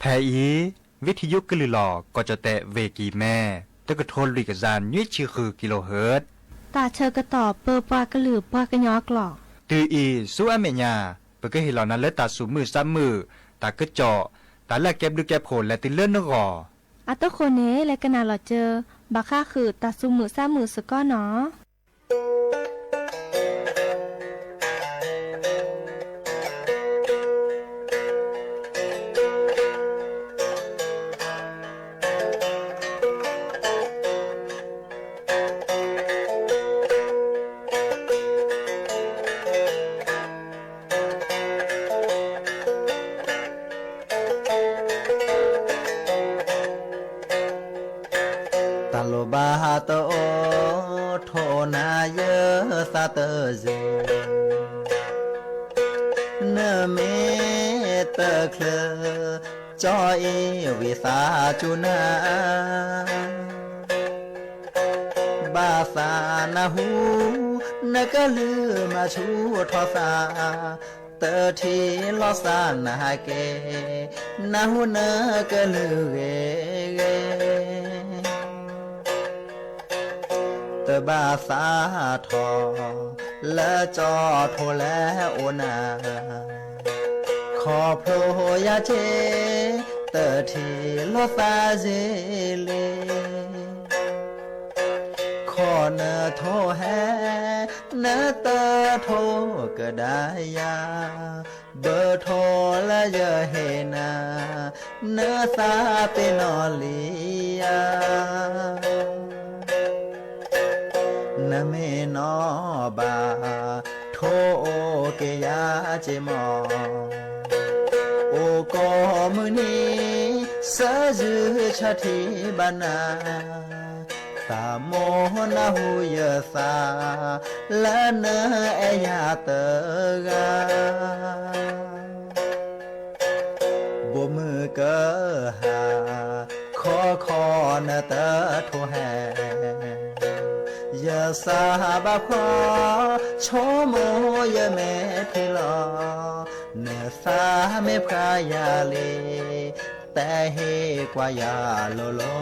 ဖဲအံၤ ဝံထံယိကလုၢ်လီၤ ကီၢ်ကၠီၣ်တဲၣ် ဝ့ၢ်ကံၢ်မဲ တကထိလွံၢ်ကယၤနွံဆံဃုကံလိဟၢၣ်, တၢ်ဆၢကတီၢ်ပၢပှၤကလုာ်ပှၤကညီအကျိာ်, တုၤအံၤဆူအမဲာ်ညါ ပကဟ့ၣ်လီၤနၤလၢတၢ်သူၣ်မုာ်သးမုာ်, တၢ်ကစီၣ်, တၢ်လၢအကဲဘျုးကဲဖှိၣ်လဲၤတုၤလၢနဂီၢ်, အတဃိန့ၣ် လဲၤကနၣ်လီၤစၢၤ ဘၣ်ဃးဃုာ်တၢ်သူၣ်မုာ်သးမုာ်စ့ၢ်ကီးနီၤ. တၢ်လိၣ်ဘၣ်တအိၣ် ထိၣ်နၤယသးတယုၢ်, နမ့ၢ်တချုး ကၠီအ့ၤဝံသးစူၤနၤ, ဘၣ်သးနၢ်ဟူ နကလုၢ်မၤဆူၣ်ထီၣ်သး, တထံၣ်လီၤသးနၤက့ၤ, နၢ်ဟူနကလုၢ်ဂ့ၤဂ့ၤ တဘၣ်သးထီၣ် လၢကၠီထိၣ်လဲၤအိၣ်နၤ, ခီဖျိယၤက့ၤ တထံၣ်လီၤသးယ့ၤလံ, ခီနထိၣ်ဟဲ နတထိၣ်ကဒါယၤ, ဘၣ်ထိၣ်လၢယဟ့ၣ်နၤ နသးပ့ၤနီၣ်လံဧါ. နမ့ၢ်နီၣ်ဘၣ် ထိၣ်အိၣ်က့ၤယၤက့ၤမီၢ်, အိၣ်ကိးမုၢ်နံၤ သးယုၢ်ဆၢထံဘၣ်နၤ, သးမိၢ်နၢ်ဟူယသး လၢနအဲၣ်ယၤတဂၤ ဘိၣ်မုၢ်ကဟၣ် ခီခီနတထိၣ်ဟဲ, ယသးဘၣ်ဖှီၣ် ဆိကမိၣ်ယမဲာ်ထံလီၤ, နသးမ့ၢ်ဖှါယၤလံ တဟ့ၣ်ကွၢ်ယၤလိၤလိၤ.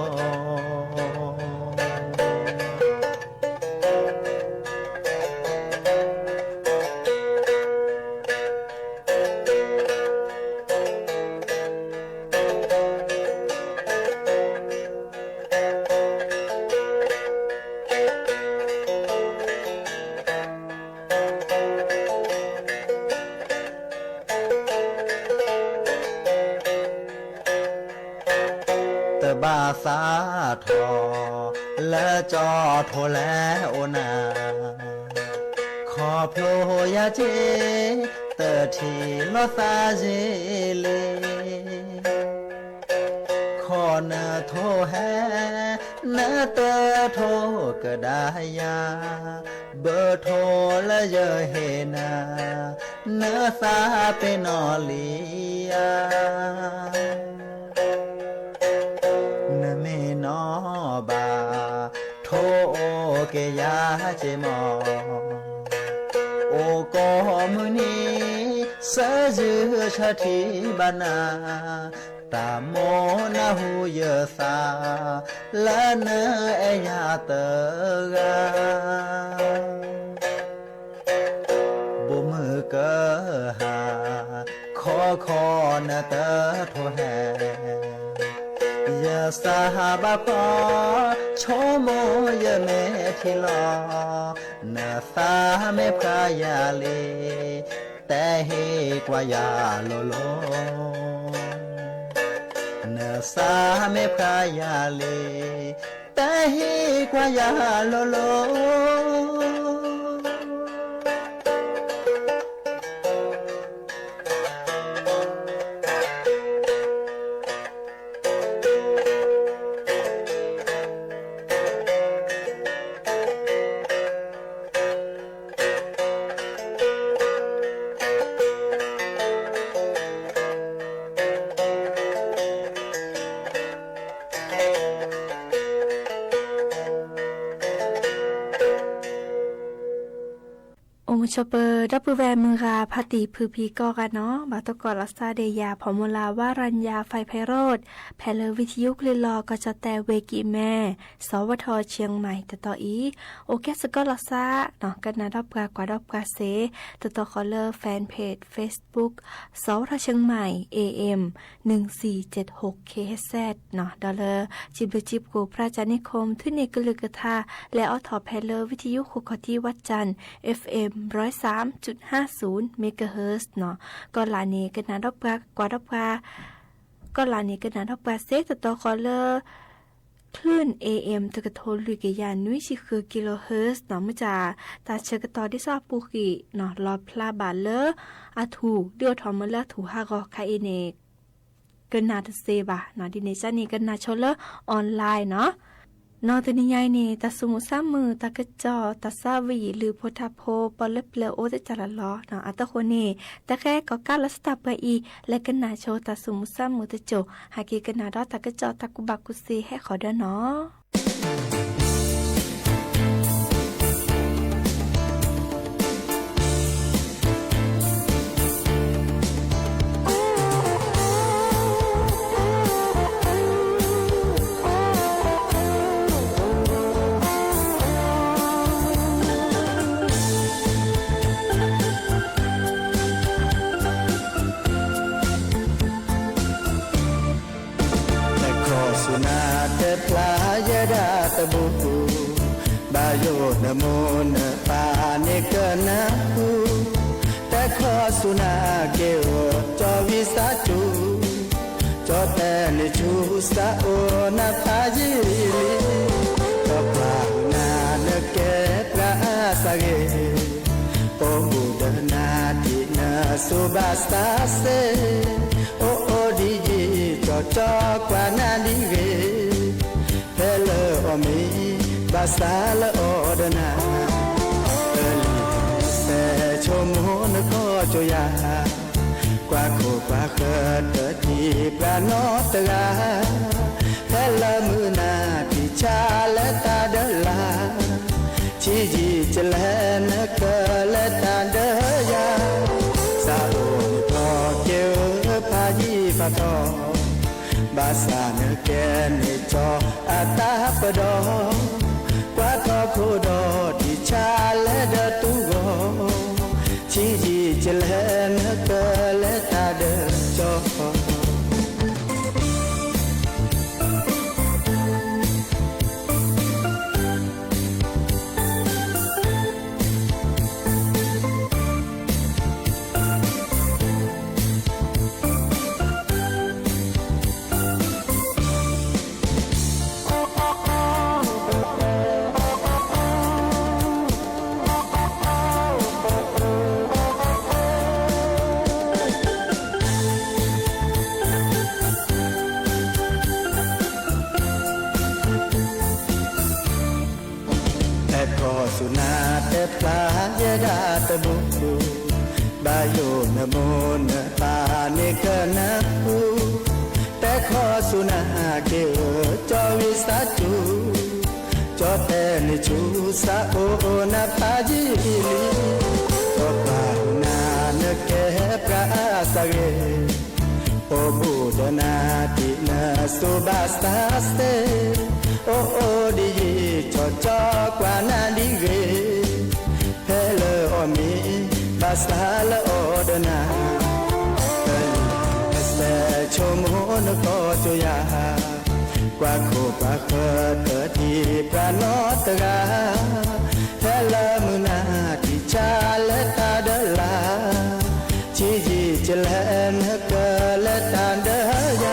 တဘၣ်သးထီၣ် လၢကၠီထိၣ်လဲၤအိၣ်နၤ, ခီဖျိယၤက့ၤ တထံၣ်လီၤသးယ့ၤလံ, ခီနထိၣ်ဟဲ နတထိၣ်ကဒါယၤ, ဘၣ်ထိၣ်လၢယဟ့ၣ်နၤ နသးပ့ၤနီၣ်လံဧါ. နမ့ၢ်နီၣ်ဘၣ် ထိၣ်အိၣ်က့ၤယၤက့ၤမီၢ်, အိၣ်ကိးမုၢ်နံၤ သးယုၢ်ဆၢထံဘၣ်နၤ, သးမိၢ်နၢ်ဟူယသး လၢနအဲၣ်ယၤတဂၤ ဘိၣ်မုၢ်ကဟၣ် ခီခီနတထိၣ်ဟဲ, ယသးဘၣ်ဖှီၣ် ဆိကမိၣ်ယမဲာ်ထံလီၤ, နသးမ့ၢ်ဖှါယၤလံ တဟ့ၣ်ကွၢ်ယၤလိၤလိၤ, နသးမ့ၢ်ဖှါယၤလံ တဟ့ၣ်ကွၢ်ယၤလိၤလိၤ. ဆိပၢၤဒီပုၢ်ဝဲၢ်မုၢ်ဂၤ ဖါတံၢ်ဖုဖံကိးဂၤနီၤ, ဘၣ်သကိးလီၤသးဒီးယၤ ဖီမူလၢ ဝါရၤညါ ဖဲဖဲရိး ဖဲလၢဝံထယုကလုၢ်လီၤ ကီၢ်ကၠီၣ်တဲၣ် ဝ့ၢ်ကံၣ်မဲ စီၤဝါထီၣ် เชียงใหม่ တတီၤအံၤ, အိၣ်ကဲစ့ၢ်ကီးလီၤသးနီၤ, ကနၣ်ဒီးပှၤ ကွၢ်ဒီးပှၤစ့ၢ် တတီၤဃီၤလၢ fan page Facebook စီၤဝါထီၣ် เชียงใหม่ เอ เอ็ม หนึ่งสี่เจ็ดหก เคเอชเอส နီၤ, ဒီးလၢ စံးဘျုးစံးဖှိၣ် พระอาจารย์นิคม ထွံၣ်န့ၢ်ကလုၢ်ကထါ လဲၤအိးထီၣ်ဖဲလၢ ဝံထယုဃိၣ်ခီၣ်ထံး ဝၣ်ကၠၣ် เอฟเอ็ม ร้อยสามจุดห้าศูนย์ เมกะเฮิรตซ์ နီၤ, ကီၢ်လၢ်န့ၣ် ကနၣ်ဒီးပှၤ ကွၢ်ဒီးပှၤ ကီၢ်လၢ်န့ၣ် ကနၣ်ဒီးပှၤစ့ၢ် တတီၤဃီၤလၢ คลื่น เอ เอ็ม တကထိလွံၢ်ကယၤနွံဆံဃု กิโลเฮิรตซ์ နီၤ, မ့ၢ်တၢ်ဆၢကတီၢ်ဒ်သိးအပူၤကွံာ်နီၤ, လီၤဖျါဘၣ်လၢအထူၣ် ဒုးအိၣ်ထီၣ်မ့ၢ်လၢအထူၣ်ဟးဂီၤခါအံၤန့ၣ် ကနၣ်တသ့ဘၣ်နီၤ, ဒ်န့ၣ်ကန့ၣ် ကနၣ်ဆိလၢ online နီၤ. နီၤ တနံၤညါအံၤန့ၣ် တၢ်သူၣ်မုာ်သးမုာ် တၢ်ကစီၣ် တၢ်သးဝံၣ် လုၢ်ဖိထါဖိ ပီၣ်လၢပျၢၤအိၣ်သ့တၢ်လီၢ်လီၤနီၤ, အတဃိန့ၣ် တၢ်ဃဲကီၣ်ကးလီၤစတၢၢ်ပှဲၤအံၤ လဲၤကနၣ်ဆိတၢ်သူၣ်မုာ်သးမုာ်တစိၢ်, ဟဲက့ၤကနၣ်ဒီးတၢ်ကစီၣ်တၢ်ကူၣ်ဘၣ်ကူၣ်သ့ဟဲဃီၤဒီးနီၤ. တခီဆူနၤတဲဖျါယဲဒၣ်တဘိ, ဘၣ်ယိၣ်နမိၢ်နပၢ်န့ၣ်ကနၢ်ဟူ, တခီဆူနၤက့ၤဧၢ ကၠီဝံသးစူၤ, ကၠီတဲန့ၣ်ဆူစးအိၣ်နဖးယံာ်လံ, ဒီးပှၤနၤနကဲပှၤအါစၢ်ဂ့ၤ, အိၣ်ဘူးဒီးနၤဒ်နစိၤဘၣ်ဆၣ်စ့ၢ်, အိၣ်အိၣ်ဒ်ယံာ်ကၠီကၠီကွၢ်နၤဒ်ဂ့ၤ, ဖဲလၢအီၤမ့ၢ်ဘၣ်ဆၣ်လၢအီၤဒီးနၤ, ပလံၤစဲဆိကမိၣ်နကီၢ်ကၠိယၤ, ကွၢ်ခိၣ်ကွၢ်ဃၢၤတၢ်ဒ်ပှၤနီတဂၤ, ဖဲလၢမုၢ်နၤထံၣ်ဆါလဲၤတၢ်ဒီးလၢ်, ဆံးယံာ်ကလဲၤနကလဲၤတၢ်ဒီးယၤ, စးအိၣ်န့ၣ်ဖျီက့ၤဧၢဖးယံာ်ဖးထီၣ်, ဘၣ်ဆၣ်နကဲန့ၣ်ကၠီအတၢ်ပဒီ, ကွၢ်ထီၣ်ခိၣ်ဒီးထံၣ်ဆါလဲၤဒီးတူၢ်ဂီၤ, ဆံးယံာ်ကလဲၤနကလဲၤတၢ်ဒီးကၠီ အဲၣ်ခီဆူနၤတဲဖျါယဲဒၣ်တဘိ, ဘၣ်ယိၣ်နမိၢ်နပၢ်န့ၣ်ကနၢ်ဟူ, တဲခီဆူနၤက့ၤဧၢ ကၠီဝံသးစူၤ, ကၠီတဲန့ၣ်ဆူစးအိၣ်နဖးယံာ်လံ, ဒီးပှၤနၤနကဲပှၤအါစၢ်ဂ့ၤ, အိၣ်ဘူးဒီးနၤဒ်နစိၤဘၣ်ဆၣ်စ့ၢ်, အိၣ်အိၣ်ဒ်ယံာ်ကၠီကၠီကွၢ်နၤဒ်ဂ့ၤ, ဖဲလၢအီၤမ့ၢ်ဘၣ်ဆၣ်လၢအီၤဒီးနၤ, ပလံၤစဲဆိကမိၣ်နကီၢ်ကၠိယၤ, ကွၢ်ခိၣ်ကွၢ်ဃၢၤတၢ်ဒ်ပှၤနီတဂၤ, ဖဲလၢမုၢ်နၤထံၣ်ဆါလဲၤတၢ်ဒီးလၢ်, ဆံးယံာ်ကလဲၤနကလဲၤတၢ်ဒီးယၤ,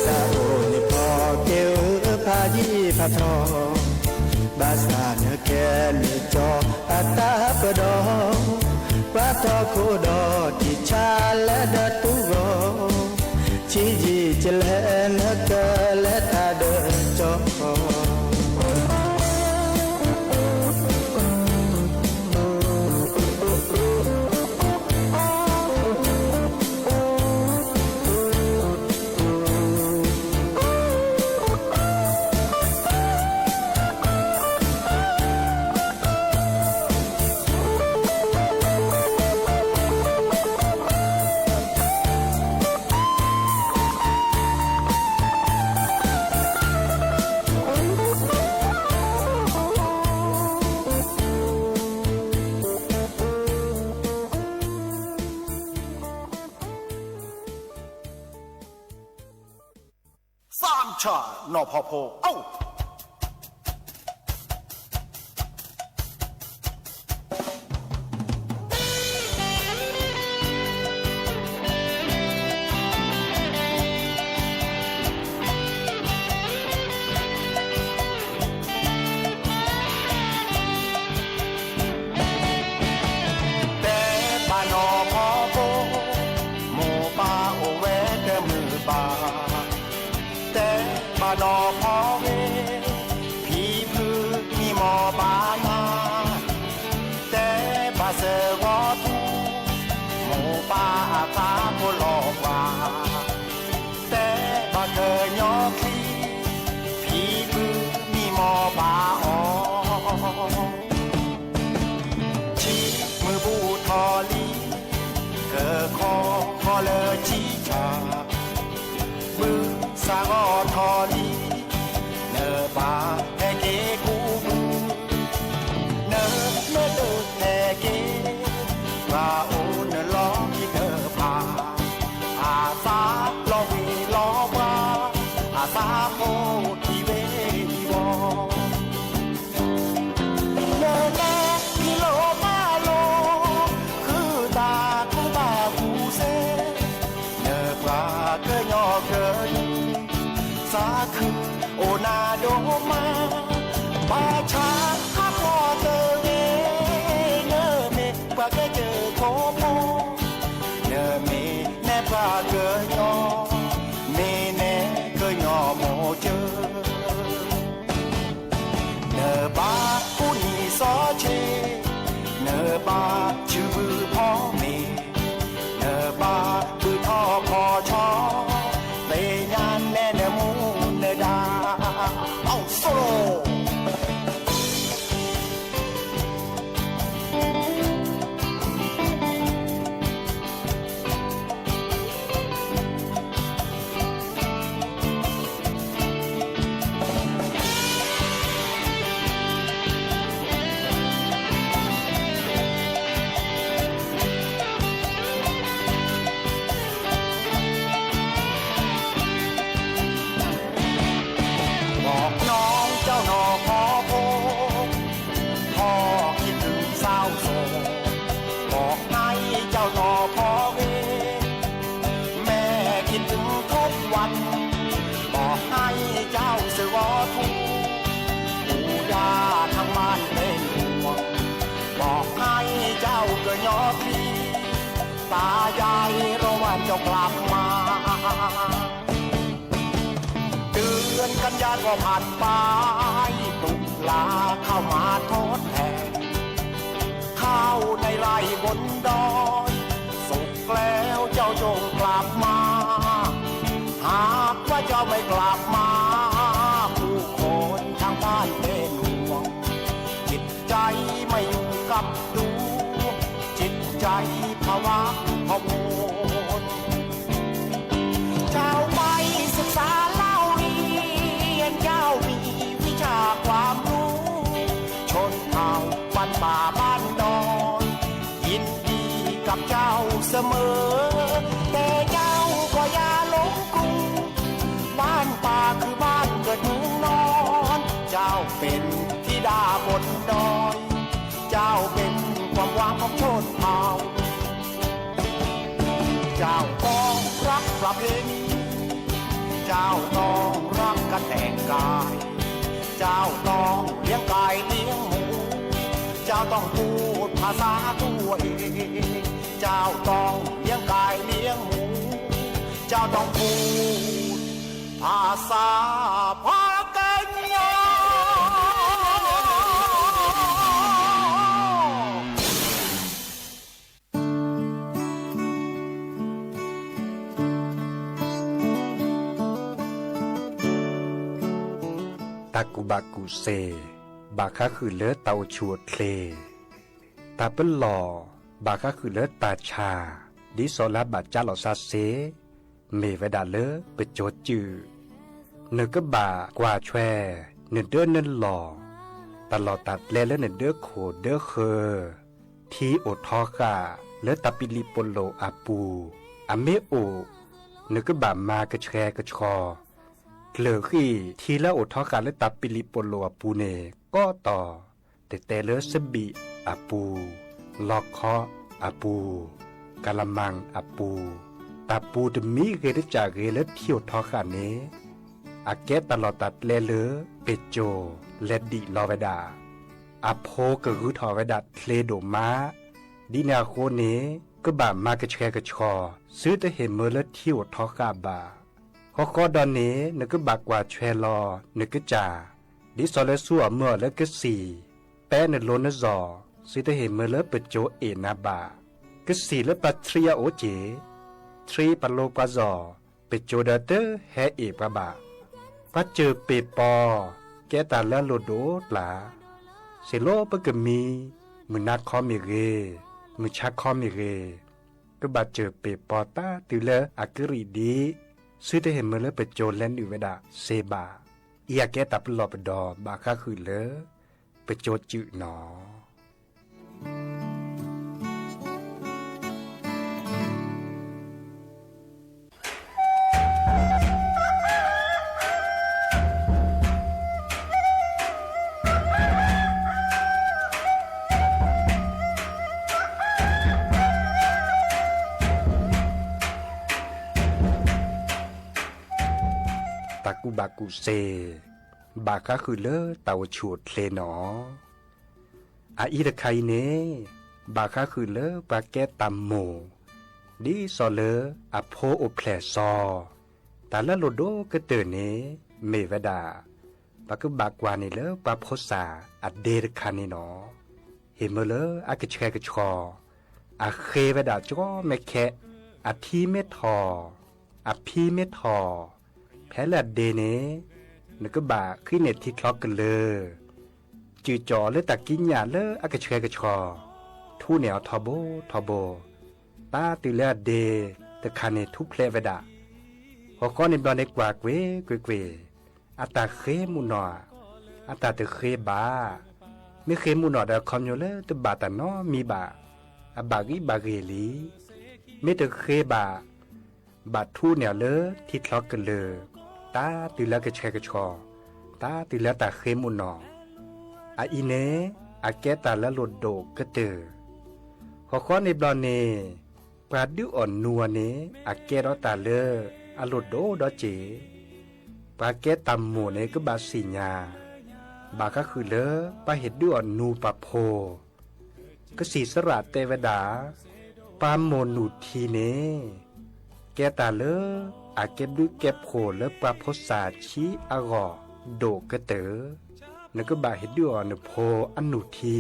စးအိၣ်န့ၣ်ဖျီက့ၤဧၢဖးယံာ်ဖးထီၣ်, ဘၣ်ဆၣ်နကဲန့ၣ်ကၠီအတၢ်ပဒီ, ကွၢ်ထီၣ်ခိၣ်ဒီးထံၣ်ဆါလဲၤဒီးတူၢ်ဂီၤ, ဆံးယံာ်ကလဲၤနကလဲၤတၢ်ဒီးကၠီ တၢ် ဆၣ်နီၤဖီဖိ အိၣ် တဲဘၣ်နီၤဖီဖိ, မိၢ်ပၢ်အိၣ်ဝဲတမုာ်ဘၣ်. တဲဘၣ်နီၤဖီဂ့ၤ, ဖံဖုမံမီၢ်ဘၣ်နၤ. တဲဘၣ်စၢဂီၤထူ, မိၢ်ပၢ်အသးဖိလီၤပှၤ. တဲဘၣ်ကညီချံ, ဖံဖုမံမီၢ်ဘၣ်အီၤ. ဆံမုၢ်ဘူၣ်ထီၣ်လံ, ကခီခီလၢဆံဆၣ်, ဘုစၢ်ဂီၤထီၣ်လံ, နဘၣ်ဟဲက့ၤကူပူၤ, နမ့ၢ်တဟဲက့ၤ, ပှၤအိၣ်နလီၢ်ခံတဖၣ်, အသးလီၤဝ့ၤလီၤပှၤ, အသးဖိထံၣ်ဝ့ၤဝီၤ. နနဲၣ်ဖံလိာ်မါလိာ်, ဃုသးကူဘၣ်ကူစ့, နပှၤကညီကနူၤ, သးခုအိၣ်နၤဒိၣ်မး, ဘၣ်ဆၣ်ဟးဖျိးတဂ့ၤ, နမ့ၢ်ပှၤကစၢၢ်ခိၣ်ဖိ, နမ့ၢ်နဲၣ်ပှၤကညီ, မ့ၢ်နဲၣ်ကညီမိၢ်ကၢ နဘၣ်ကူနံၤစီဆ့, နဘၣ်ဆူဘုဖီမ့ၤ, နဘၣ်ဘုထီၣ်ဖီဆီ, သ့ၣ်ညါနဲၣ်နမူနဒါ, အိၣ်ဆိ บอกน้องเจ้าหน่อพอโพ พ่อคิดถึงสาวโสด บอกให้เจ้าหน่อพอเว แม่คิดถึงทุกวัน บอกให้เจ้าเสือวอทู ปู่ย่าทางบ้านเป็นห่วง บอกให้เจ้ากะยอคลี ตายายรอวันเจ้ากลับมา เดือนกันยาก็ผ่านไป ตุลาเข้ามาทดแทน ข้าวในไร่บนดอย สุกแล้วเจ้าจงกลับมา หากว่าเจ้าไม่กลับมา ผู้คนทางบ้านเป็นห่วง จิตใจไม่อยู่กับตัว จิตใจผวาพะวน เจ้าไปศึกษาเล่าเรียน เจ้ามีวิชาความรู้ ชนเผ่าบ้านป่าบ้านดอย ยินดีกับเจ้าเสมอ แต่เจ้าก็อย่าหลงกรุง บ้านป่าคือบ้านเกิดเมืองนอน เจ้าเป็นธิดาบนดอย เจ้าเป็นความหวังของชนเผ่า เจ้าต้องรักประเพณี เจ้าต้องรักกันแต่งกาย เจ้าต้องเลี้ยงไก่เลี้ยงหมู เจ้าต้องพูดภาษาตัวเอง เจ้าต้องเลี้ยงไก่เลี้ยงหมู เจ้าต้องพูดภาษาพากัญญา တၢ်ကူၣ်ဘၣ်ကူၣ်သ့ ဘၣ်ဃးဃုာ်လၢတၢ်အိၣ်ဆူၣ်အိၣ်ချ့, တၢ်ပလီၢ် ဘၣ်ဃးဃုာ်လၢတၢ်ဆါ, ဒ်စီၤလါဘၣ်ကၠါလီၤသးစ့ၢ်, မ့ၢ်ဝဲဒၣ်လၢပကၠိၤစုၣ်, နကဘၣ်ကွၢ်ထွဲ နဒၢနလီၢ်, တၢ်လီၢ်တၢ်ကျဲလၢနဒၢခိၣ်ဒၢဃၢၤ, ထံအိၣ်ထီဃာ်လၢတၢ်ပံၤလံၣ်ပီၣ်လိၣ်အပူၤ, အမ့ၢ်အိၣ်, နကဘၣ်မၤကဆှဲကဆှီ, ကျၢၤဃံၣ်ထံလၢအအိၣ်ထီဃာ်လၢတၢ်ပလံာ်ပလိာ်အပူၤန့ၣ် ကီတီၤ, တတဲလၢစဘံးအပူၤ, လီခီအပူၤ, ကၤလမၣ်အပူၤ, တၢ်ပူၤတမံၤဂ့ၤတကးဂ့ၤလၢထံအိၣ်ထီဃာ်န့ၣ် အကဲတၢ်လီၢ်တၢ်ကျဲလၢ ပစိၤလဲၤဒံးလီၤဝဲဒၣ်. အဖိကဂုာ်ထီၣ်ဝဲဒၣ်ချ့ဒိၣ်မး, ဒ်န့ၣ်အဃိန့ၣ် ကဘၣ်မၤကဆှဲကဆှီ သုတဟ့ၣ်မၢလၢထံအိၣ်ထီဃာ်ဘၣ်. ဃီဃီဒီးန့ၣ် နကဘၣ်ကွၢ်ဆွဲလီၤနကစၢ်, ဒ်သိးလၢဆူအီၤမၢအီၤလၢကစံၣ်, ပဲနလိၤနစီၤ, သုတဟ့ၣ်မၢလၢပစိၤအ့ၣ်နၤဘၣ်. ကစံၣ်လၢပှၤထံအအိၣ်က့ၢ်, ထံပှၤလိၤပှၤစီၤ, ပစိၤဒီးတဟဲအ့ၣ်ပှၤဘၣ်. ပှၤစၢၢ်ပ့ၤပီၤ ကဲတၢ်လၢအလိၣ်ဒိၣ်ပျၢ်, စ့ၢ်လီၤပကမံ, မုၢ်နၤခီမ့ၢ်ဂ့ၤ, မုၢ်ဆါခီမ့ၢ်ဂ့ၤ, ကဘၣ်စၢၢ်ပ့ၤပီၤတၢ်တုၤလၢအကရံၣ်ဒံး, သုတဟ့ၣ်မၢလၢပစိၤလဲၤနုာ်ဝဲဒၣ်စ့ဘၣ်. အံၤအကဲတၢ်ပလီၢ်ပဒီဘၣ်ဃးဃုာ်လၢ ပစိၤစူၣ်နီၤ. တၢ်ကူၣ်ဘၣ်ကူၣ်သ့ ဘၣ်ဃးဃုာ်လၢတၢ်အိၣ်ဆူၣ်အိၣ်ချ့နီၤ. အအံၤတခါအံၤန့ၣ် ဘၣ်ဃးဃုာ်လၢပှၤကဲတၢ်မိၢ်, ဒ်သိးလၢအဖိအိၣ်ဖျဲၣ်စီၤ, တၢ်လၢအလိၣ်ဒိၣ်ကတၢၢ်န့ၣ် မ့ၢ်ဝဲဒၣ် ပကဘၣ်ကွၢ်န့ၣ်လၢပှၤဖိစၢ်အဒ့တခါန့ၣ်နီၤ. ဟ့ၣ်မၢလၢအကဆှဲကဆှီ, အဃ့ဝဲဒၣ်ကီမဲခဲ, အထံမ့ၢ်ထီၣ်, အဖံမ့ၢ်ထီၣ်, ဖဲလၢအဒ့န့ၣ် နကဘၣ်ဃ့န့ၢ်ထံချီကလၢာ်, စၢၢ်ကၠီၣ်အီၤလၢတၢ်ကံးညာ်လၢအကဆှဲကဆှီ, ထူန့ၢ်အီၤထီဘိထီဘိ, တၢ်တုၤလၢအဒ့တခါန့ၣ်ထူဖျဲးဝဲဒၣ်. ဃီဃီန့ၣ်ဘျီန့ၣ်ကွၢ်ကွ့ၢ်ကွ့ၢ်ကွ့ၢ်, အတၢ်ဃ့မုၢ်နီၢ်ဧါ, အတၢ်တဃ့ဘၣ်. မ့ၢ်ဃ့မုၢ်နီၢ်ဒီးအခီပညီလၢတဘၣ်တၢ်နီတမံၤဘၣ်, အဘၣ်ဂံၢ်ဘၣ်ဂ့ၤလံ. မ့ၢ်တဃ့ဘၣ် ဘၣ်ထူန့ၢ်အီၤလၢထံချီကလၢာ်, တၢ်တုၤလၢအကဆှဲကဆှီ, တၢ်တုၤလၢတၢ်ဃ့မုၢ်နီၢ်, အအံၤန့ၣ် အကဲတၢ်လၢအလိၣ်ဒိၣ်ကတၢၢ်. ဃီဃီန့ၣ်ဘျီန့ၣ် ပှၤဒုးအီၣ်နူအီၤန့ၣ် အကဲထီၣ်တၢ်လၢအလိၣ်ဒိၣ်ဒီးစ့ၢ်, ပှၤကဲတၢ်မိၢ်န့ၣ်ကဘၣ်သ့ၣ်ညါ ဘၣ်ဃးဃုာ်လၢပှၤဟ့ၣ်ဒုးအီၣ်နူပှၤဖိ ကစံၣ်စရၣ်တဲဝဲဒၣ်, ပှၤမိၢ်နုာ်ထံန့ၣ် ကဲတၢ်လၢအကဲဘျုးကဲဖှိၣ်လၢပှၤဖိစၢ်ဆံးအဂီၢ်ဒိၣ်ကတၢၢ်, နကဘၣ်ဟ့ၣ်ဒုးအီၣ်နဖိအနုာ်ထံ,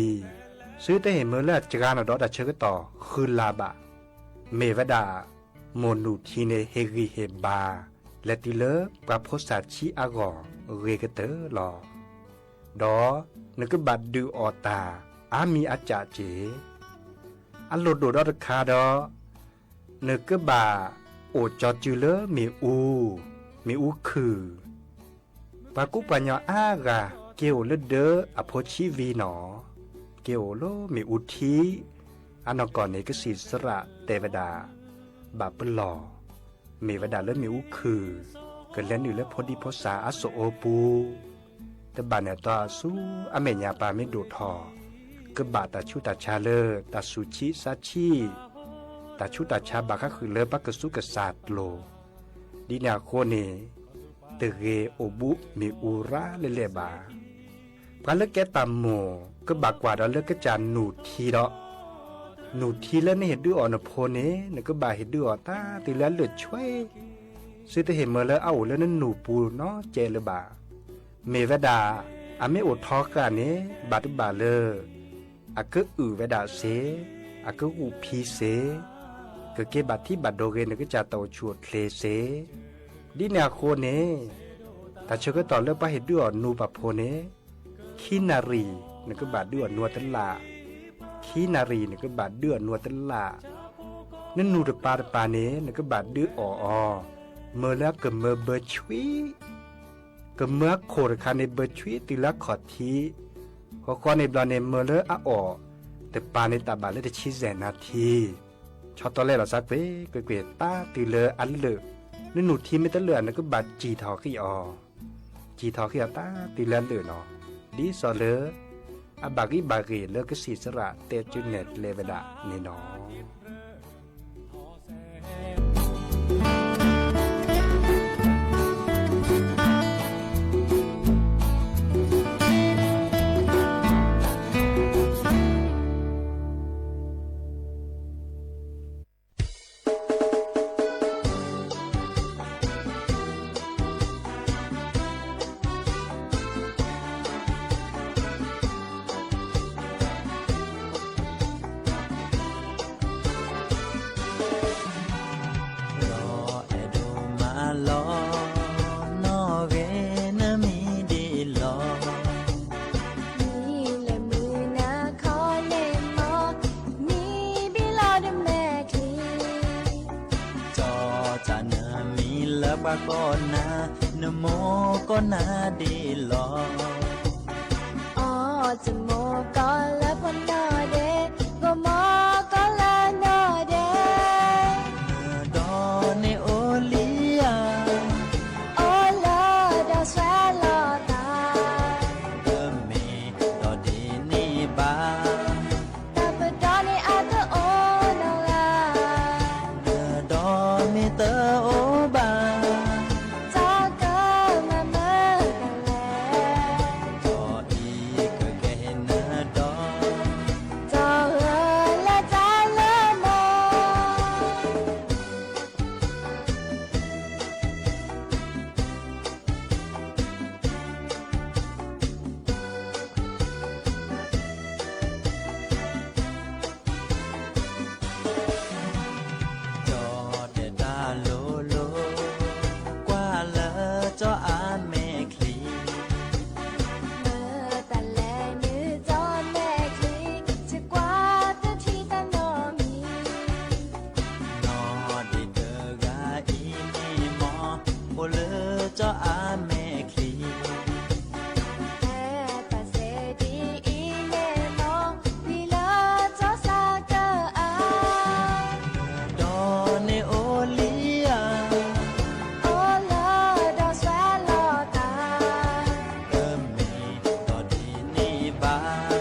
သုတဟ့ၣ်မၢလၢအစှၤနီၣ်ဒီးတၢ်ဆၢကတီၢ်ဃုလါဘၣ်. မ့ၢ်ဝဲဒၣ် မိၢ်နုာ်ထံန့ၣ်ဟ့ၣ်ဂံၢ်ဟ့ၣ်ဘါ လဲၤတုၤလၢပှၤဖိစၢ်ဆံးအဂီၢ်ဂ့ၤကတၢၢ်လီၤ. ဒီးနကဘၣ်ဒုးအီၣ်တၢ်အါမံၤအါစှၤစ့ၢ်, အလိၣ်ဒိၣ်ဒီးတခါဒီး နကဘၣ်အိၣ်ကၠီစုလၢမ့ၣ်အူ, မ့ၣ်အူခုၣ်, ပှၤကူပှၤညီအါဂၤ က့ၤအိၣ်လၢဒၢးအဖိဆံးဝံၤနီၤ, က့ၤအိၣ်လၢမ့ၣ်အူထံ, အနီၢ်ကီၢ်န့ၣ် ကစံၣ်စရၣ်တဲဝဲဒၣ်, ဘၣ်ပလီၢ်, မ့ၢ်ဝဲဒၣ်လၢမ့ၣ်အူခုၣ်, ကလဲၤနုာ်လၢဖိဒံဖိစၢ်အစိၣ်အပူၤ, တဘၣ်န့ၣ်အတီအဆူအမဲာ်ညါပၢ်မ့ၢ်ဒိၣ်ထီၣ်, ကဘၣ်တၢ်ဆူးတၢ်ဆါလၢတၢ်သူၣ်ဆံးသးဆံး, တၢ်ဆူးတၢ်ဆါဘၣ်ဃးဃုာ်လၢပှၤကသူကစၢ်ကျိၤ, ဒ်န့ၣ်အဃိန့ၣ် တဂ့ၤအိၣ်ဘူးမ့ၣ်အူရၤလဲၣ်လဲၣ်ဘၣ်. ပှၤလၢကဲတၢ်မိၢ် ကဘၣ်ကွၢ်ဒီးလၢကစၢ်နုာ်ထံဒီး, နုာ်ထံလၢနဟ့ၣ်ဒုးအီၣ်နဖိန့ၣ် နကဘၣ်ဟ့ၣ်ဒုးအီၣ်တၢ်တုၤလၢအလၢာ်ဆွ့, သုတဟ့ၣ်မၢလၢအအိၣ်လၢနနုာ်ပူၤနီတစဲးလၢၤဘၣ်. မ့ၢ်ဝဲဒၣ် အမ့ၢ်အိၣ်ထီဃာ်န့ၣ် ဘၣ်တဘၣ်လၢ အကအုၣ်ဝဲဒၣ်စ့, အကဂူာ်ဖံးစ့, ကက့ၤဘၣ်ထံဘၣ်ဒိဂ့ၤ နကစၢ်တၢ်အိၣ်ဆူၣ်အိၣ်ချ့စ့, ဒ်န့ၣ်အဃိန့ၣ် တၢ်ဆၢကတီၢ်လၢပှၤဟ့ၣ်ဒုးအီၣ်နူပှၤဖိန့ၣ် ခံနၣ်ရံၣ် နကဘၣ်ဒုးအီၣ်နူအီၤတလၢ်, ခံနၣ်ရံၣ် နကဘၣ်ဒုးအီၣ်နူအီၤတလၢ်, နနုာ်တပၤတပၤန့ၣ် နကဘၣ်ဒုးအီၣ်အီၤ မၢလၢအကမၢဘၢဆွံ, ကမၢအခိၣ်တခါန့ၣ် ဘၢဆွံတုၤလၢအခီၣ်ထံး, ဃီဃီန့ၣ်ဘျီန့ၣ် မၢလၢအအီၣ်တပၤန့ၣ် တၢ်ဘၣ်လၢတဆံယဲၢ်နၣ်ထံ, ဆီတလဲလီၤသးကွ့ၢ်ကွ့ၢ်ကွ့ၢ် တၢ်တုၤလၢအလၢာ်, နနုာ်ထံမ့ၢ်တလၢာ် နကဘၣ်စံၣ်ထီၣ်ဃံးအီၤ ကံၢ်ထီၣ်က့ၤအီၤတၢ်တုၤလၢအလၢာ်နီၤ, ဒ်သိးလၢ အဘၣ်ဂံၢ်ဘၣ်ဂ့ၤလၢကစံးစရၣ်တဲကၠုနဲၣ်ကျဲဝဲဒၣ်န့ၣ်နီၤ. ဒီးအဲၣ်ဒိးမၤလီၤ နီၣ်ဂံၢ်နမံၤဒ်အံၤလီၤ. မံလၢမုၢ်နၤခီန့ၣ်မီၤ, မံဘံလီၤတမဲာ်ချံ, ကၠီတၢ်နမံၤလၢပှၤကိးနၤ, နမိၢ်ကိးနၤဒ်အံၤလီၤ. အီၣ်တမိၢ်ကီၢ်လၢပှၤနီၢ်ဒဲး, ဂီၢ်မိၢ်ကီၢ်လၢနီၢ်ဒဲး, နဒီန့ၣ်အိၣ်လံဧါ, အိၣ်လၢဒီးဆွဲလီၤသး, တမ့ၢ်ဒီးဒ်န့ၣ်ဘၣ်, တၢ်ပဒီန့ၣ်အတအိၣ်နီတဂၤ, နဒီမ့ၢ်တအိၣ်ဘၣ်, တၢ်ကမၤမုာ်တၢ်လဲၣ်, ဒီးအံၤကကဲနဒီ, ဒီးဂၢၢ်လၢတၢ်လၢမီၤ. ကၠီတဲတၢ်လိၤလိၤ, ကွၢ်လၢကၠီအမဲာ်ချံ, မတၤလဲၣ်နကၠီမဲာ်ချံ, ယကွၢ်တထံၣ်တၢ်နီတမံၤ, နီၢ်ဒ့တဂၤအံၤန့ၣ်မီၤ, အိၣ်လၢကၠီအမဲာ်ချံ ဟဲပာ်စဲဒ်အံၤန့ၣ်မီၤ, မံလၢကၠီစးကၢအါ, နဒီန့ၣ်အိၣ်လံဧါ, အိၣ်လၢဒီးဆွဲလီၤသး, တမ့ၢ်ဒီးဒ်န့ၣ်ဘၣ်,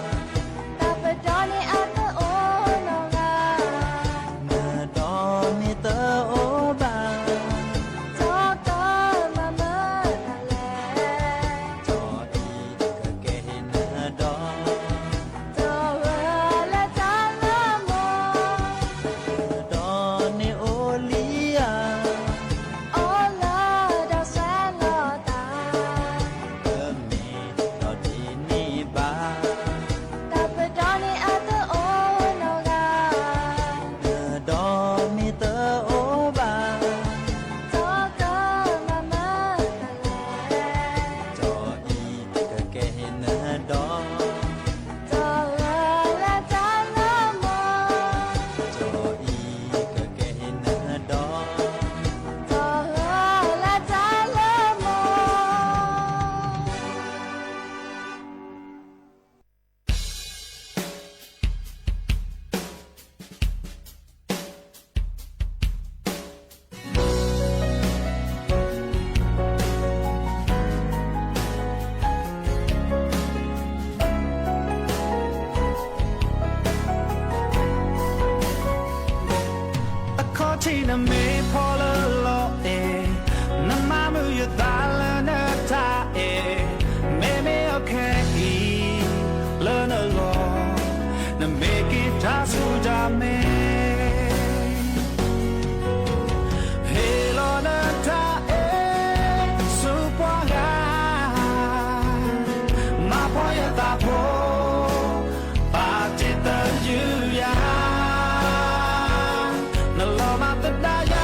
တၢ်ပဒီန့ၣ်အတအိၣ်နီတဂၤ, နဒီမ့ၢ်တအိၣ်ဘၣ်, တၢ်ကမၤမုာ်တၢ်လဲၣ်, ကၠီအံၤကကဲနဒီ, ဒီးဂၢၢ်လၢတၢ်လၢမီၤ, နဒီန့ၣ်အိၣ်လံဧါ, အိၣ်လၢဒီးဆွဲလီၤသး, တမ့ၢ်ဒီးဒ်န့ၣ်ဘၣ်, တၢ်ပဒီန့ၣ်အတအိၣ်နီတဂၤ, နဒီမ့ၢ်တအိၣ်ဘၣ်, တၢ်ကမၤမုာ်တၢ်လဲၣ်, ကၠီအံၤကကဲနဒီ, ဒီးဂၢၢ်လၢတၢ်လၢမီၤ, ကၠီအံၤကကဲနဒီ, ဒီးဂၢၢ်လၢတၢ်လၢမီၤ. အခီၣ်ထံးနမ့ၢ်ဖီလၢလီၤအဲၣ်, နမၤမုာ်ယသးလၢနတၢ်အဲၣ်, မ့မ့ၢ်အခဲအံၤလၢနဂီၢ်, နမ့ၢ်က့ၤတၢ်ဆူၣ်တၢ်မဲာ် ဟ့ၣ်လီၤနတၢ်အဲၣ်ဆူပှၤဂၤ, မၤဖှီၣ်ယသးဖိ, ဘၣ်တ့ၢ်သယုၢ်ယၤ, နလီၤမၢ်သဒါယ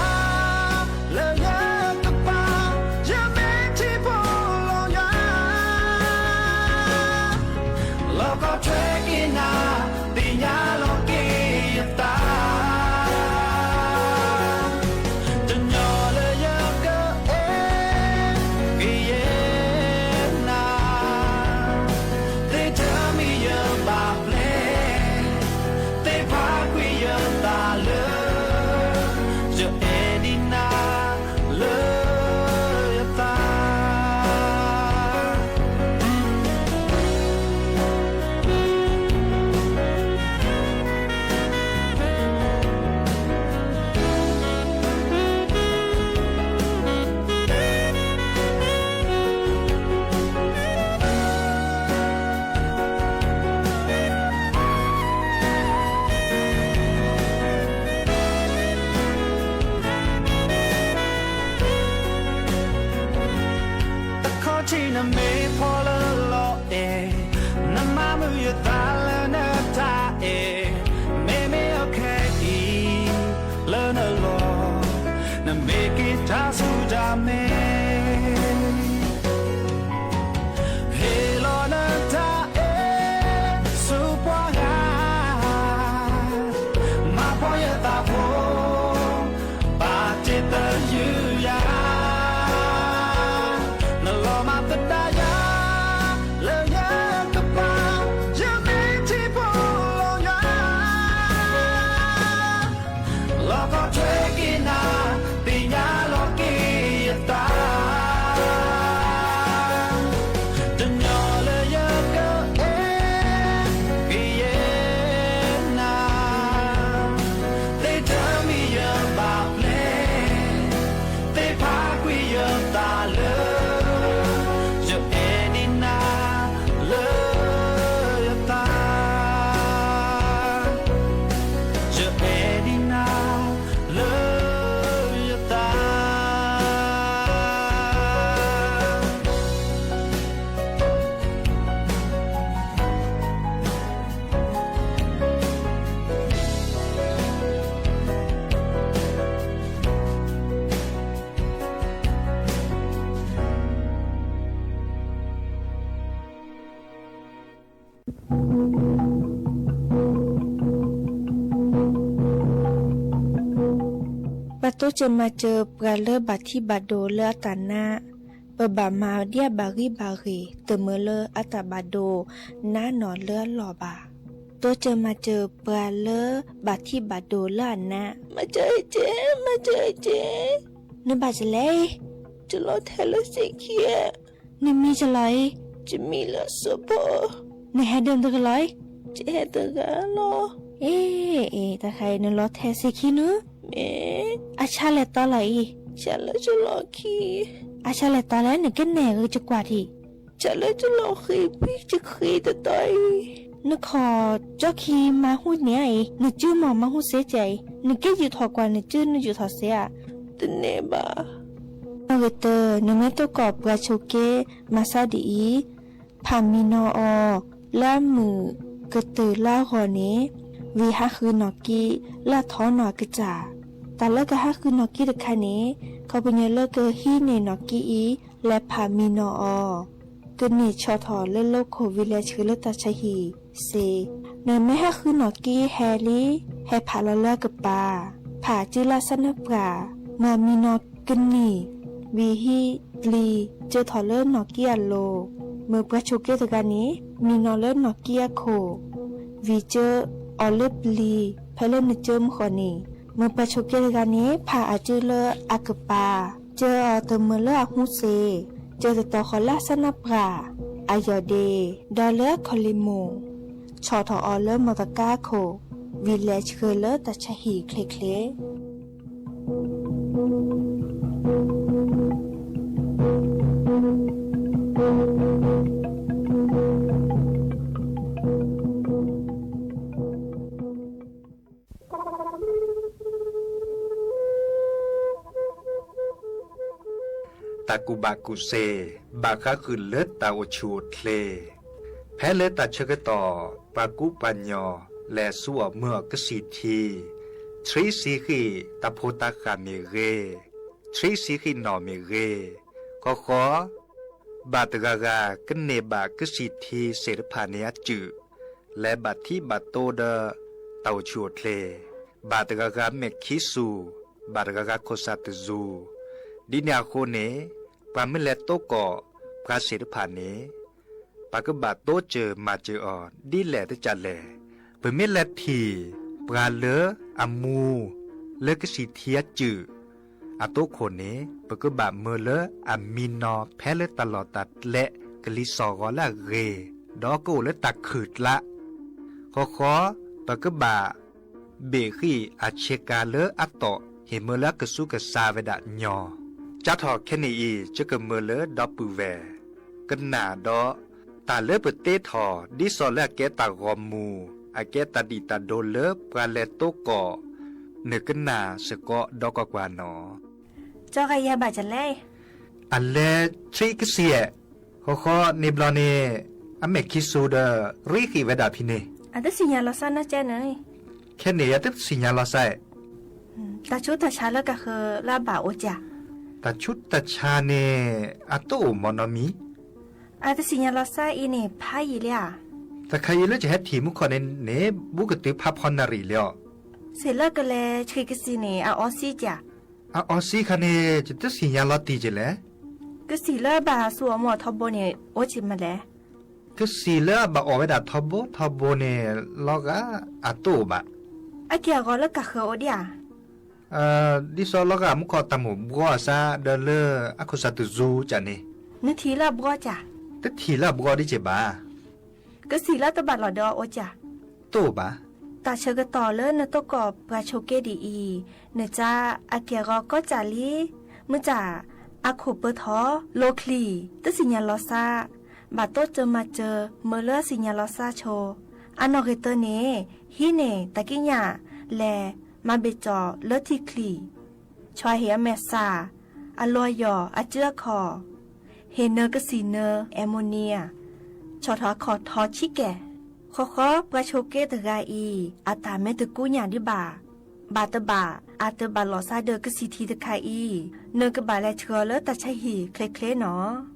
တၢ်ဆူၣ်တၢ်မဲာ်, ဟ့ၣ်လီၤနတၢ်အဲၣ်ဆူပှၤဂၤ, မၤပိာ်ယသးဖိ, ဘၣ်တ့ၢ်သယုၢ်ယၤ, နလီၤမၢ်သဒါယၤ, လၢယကပၤ, ယမ့ၢ်ထံဖိလီၤယၤ လီၤကီထွဲက့ၤနၤ, သ့ၣ်ညါလီၤက့ၤယသး, တညီလၢယကအဲၣ်က့ၤယဲနၤ, သ့ၣ်တမံၤယဘၣ်ပျဲၢ်, သ့ၣ်ဖးကွံာ်ယသးလၢ ယအဲၣ်ဒံးနၤလၢယသး, ယအဲၣ်ဒံးနၤလၢယသး. ပှၤတိစၢၤမၤစၢၤပှၤလၢဘၣ်ထံၣ်ဘၣ်ဒိလၢအတၢ်နါ, ပဘၣ်မၤဒ်အဘၣ်ဂံၢ်ဘၣ်ဂ့ၤ တမၢလၢအတၢ်ဘၣ်ဒိနါနီၢ်လၢအလီၢ်ဘၣ်. တိစၢၤမၤစၢၤပှၤလၢဘၣ်ထံၣ်ဘၣ်ဒိလၢအနါ, မၤစၢၤက့ၤ, မၤစၢၤက့ၤ, နဘၣ်ယလဲၣ်အံၤ, ယလီၤထဲလၢစ့ခံဧါ, နမံၤယလီၤအံၤ, ယမံၤလၢစီၤဘီ, နဟဲဒၢးတဂၤလီၤအံၤ, ယဟဲတဂၤလီၤ. အ့ အ့ တၢ်ခါအံၤ နလီၤထဲစ့ခံနုၤ, မ့ၢ်, အဆၣ်လဲၤတီလီၤအံၤ, ဆၣ်လၢယလီၤခံ, အဆၣ်လဲၤတီလဲၣ် နကနဲၣ်ဂ့ၤယကွၢ်ထံၣ်, ဆၣ်လၢယလီၤဃ့ဖံယဃ့တတီၤအံၤ, နခိးကၠီခံမၤဟူန့ၢ်အံၤ, နစုမီၢ်မၤဟူစ့ကဲအံၤ, နက့ယုၢ်ထီၣ်ကွၢ်နစု နယုၢ်ထီၣ်စ့ဧါ, တန့ၢ်ဘၣ်. နီၣ်ဂ့ၤတၢ, နမ့ၢ်သကိးပှၤဆိးက့မၤစၢ်ဒ်အံၤ, ဖးမံနီၤအီၤလၢအမုာ်ကတၢၢ်လၢအဂီၢ်န့ၣ်, ဝံၤဟးဃုနီၢ်ကံလၢအထီနီၢ်အကစၢ်. တၢ်လၢကဟးဃုနီၢ်ကံတခါန့ၣ်, ခီပညီလၢကဟံးန့ၢ်နီၢ်ကံအံၤ လဲၤဖးမံနီၤအီၤ, ကန့ၢ်ဆီၣ်ထီၣ်လၢ local village လၢတၢ်ဆါဟံၣ်စ့, နမ့ၢ်ဟးဃုနီၢ်ကံဟဲလံ, ဟဲဖးလီၤလၢအကပၤ, ဖးအစုလၢအစၢနၢ်ပှၢ်, မၤမံနီၤကနံၣ်, ဝံၤဟံးပျံၤ, ကၢထီၣ်လၢနီၢ်ကံအလိၤ, မ့ၢ်ပှၤဆိးက့တဂၤန့ၣ် မံနီၤလၢနီၢ်ကံအခိၣ်, ဝံၤကၢအီၤလၢပျံၤ ဖဲလၢနကၢမုၢ်ဃီန့ၣ်, မ့ၢ်ပှၤဆိးက့တဂၤန့ၣ် ဖးအစုလၢအကပၤ, ကၢအီၤတမၢလၢအဟူစ့, ကၢတတီၤဃီၤလၢအစၢနၢ်ပှၢ်, အယီၢ်ဒ့, ဒီးလၢအခီၣ်လံၢ်မိၢ်, ဆီၣ်ထီၣ်အီၤလၢမီၢ်သကါအခိၣ်, ဝံၤလဲၤဆှၢလၢတၢ်ဆါဟံၣ်ချ့ချ့. တၢ်ကူၣ်ဘၣ်ကူၣ်သ့ ဘၣ်ဃးဃုာ်လၢတၢ်အိၣ်ဆူၣ်အိၣ်ချ့, ဖဲလၢတၢ်ဆၢကတီၢ် ပှၤကူပှၤညီ လဲၤဆူအီၣ်မၢအီၣ်ကစံၣ်ထံ, ဆှံဆံးဃံၣ်တၢ်ဖိတၢ်ဃၢ်မ့ၢ်ဂ့ၤ, ဆှံဆံးဃံၣ်နီၣ်မ့ၢ်ဂ့ၤ, ဃီဃီ ဘၣ်တဂၤဂၤကန့ၢ်ဘၣ်ကစံၣ်ထံသ့ၣ်တဖၣ်န့ၣ်အစုၣ်, လဲၤဘၣ်ထံၣ်ဘၣ်တိဒီးတၢ်အိၣ်ဆူၣ်အိၣ်ချ့, ဘၣ်တဂၤဂၤမဲာ်ခံစူၣ်, ဘၣ်တဂၤဂၤခိၣ်ဆၣ်တစူၣ်, ဒ်န့ၣ်အဃိန့ၣ် ပှၤမ့ၢ်လဲၤတိကိးပှၤသ့ၣ်တဖၣ်န့ၣ် ပှၤကဘၣ်တိစၢၤမၤစၢၤအီၤဒ်လဲၣ်တကးလဲၣ်. ပမ့ၢ်လဲၤထံၣ်ပှၤလၢအမူလၢကစံၣ်ထံအစုၣ်အသိးခိၣ်န့ၣ် ပကဘၣ်မၢလၢအမံနီၤဖဲလၢတၢ်လီၢ်တၢ်ကျဲကလံၤစိးဂီၤလၢအဂ့ၤ, ဒီးကအိၣ်လၢတၢ်ခုၣ်ကျါ ဃီဃီ ပကဘၣ်ဘ့ၣ်ဃံၣ်အဆ့ကၤလၢအတီၢ် ဟ့ၣ်မၢလၢအကစူကစါဝဲဒၣ်ညီ, ကၢထီၣ်ခဲန့ၣ်အံၤ ကကမၢလၢဒီပုၢ်ဝဲၢ်ကနၣ်ဒီး တၢ်လၢပတ့ထီၣ် ဒ်သိးလၢအကဲတၢ်ဂီၤမူ, အကဲတၢ်ဒံၣ်တၢ်ဒိလၢပှၤလဲၤတိကိး နကနၣ်စ့ၢ်ကီးဒီးကွၢ်ကွၢ်နီၤ. ကၠီဂၤယဲဘၣ်ကလဲၣ်, အလဲၤဆံကစံၣ်, ဃီဃီန့ၣ်ဘျီန့ၣ် အမဲာ်ခံစူၤဒီး ရံဃံၣ်ဝဲဒၣ်ဖဲန့ၣ်, အတသ့ၣ်ညါလီၤစၢ်နီၢ်ကဲန့ၣ်, ခဲန့ၣ် အတသ့ၣ်ညါလီၤစၢ် တၢ်ဆူးတၢ်ဆါလၢကဃၢၤလၢအဘၣ်အိၣ်ကၢ်, တၢ်ဆူးတၢ်ဆါန့ၣ် အတအိၣ်မးနီတမံၤ. အတသ့ၣ်ညါလီၤစၢ်အံၤန့ၣ် ဖးယံာ်လံဧါ. တခါအံၤလၢယဟဲထံၣ်မူခိၣ်န့ၣ်န့ၣ် ဘူးကတုၤဖးဖီနၣ်ရံၣ်လံဧါ. စ့ၢ်လၢကလဲၤဆှံကစံၣ်န့ၣ် အအီစံကၠး. အအီစံခါန့ၣ် ယတသ့ၣ်ညါလီၤတံၢ်ကလဲၣ်. ကစံၣ်လၢအဘၣ်စူၣ်အီၤမ့ၢ်ထီဘိန့ၣ် အိၣ်က့ၤမးလဲၣ်. ကစံၣ်လၢအဘၣ်အီၣ်ဝဲဒၣ်ထီဘိထီဘိန့ၣ် လီၤဂာ်အတအိၣ်ဘၣ်. အက့ၢ်အဂီၤလၢကၢ်ဃၢၤအိၣ်ဒံးဧါ. ဒ်သိးလီၤဂာ်မူခိၣ်တၢ်မိၣ်ဘှီအစးဒီးလၢအခိၣ်စၢ်တစူၤကၠးန့ၣ်. နထံၣ်လၢအဘှီကၠး. တထံၣ်လၢအဘှီဒ်က့ၤဘၣ်. ကစံၣ်လၢတဘၣ်လီၢ်ဒီးအအိၣ်ကၠး. တအိၣ်ဘၣ်. တၢ်ဆၢကတီၢ်လၢနတိၢ်ကီၢ်ပှၤဆိးက့ဒ်အံၤ, နစါအက့ၢ်အဂီၤကီးကၠးလံ, မုၢ်စၢ်အခိၣ်ပၢၤထီၣ်, လိာ်ချံ, တသ့ၣ်ညါလီၤစၢ်, ဘၣ်တိစၢၤမၤစၢၤ မၢလၢအသ့ၣ်ညါလီၤစၢ်ဆိ, အနီၢ်ဂ့ၤတၢန့ၣ် ဟံးန့ၢ်တၢ်ကံးညာ်လဲၤမၤဘ့ၣ်ကၠီၣ်လၢထံချံ, ဆှၢဟ့ၣ်အမဲာ်ဆှး, အလီၢ်ယီၢ်အစုအခီၣ်, ဟ့ၣ်နၢၤကစံၣ်နၢၤ ammonia, ဆီၣ်ထီၣ်အခီၣ်ထီၣ်ဆံးကဲၣ်, ဃီဃီပှၤဆိးက့တဂၤအံၤ အတၢ်မ့ၢ်တကူညၣ်ဒံးဘၣ်, ဘၣ်တဘၣ် အတဘၣ်လီၢ်စၢ်ဒီးကစံၣ်ထံတခါအံၤ, နကဘၣ်လဲၤဆှၢလၢတၢ်ဆါဟံၣ်ချ့ချ့နီၤ.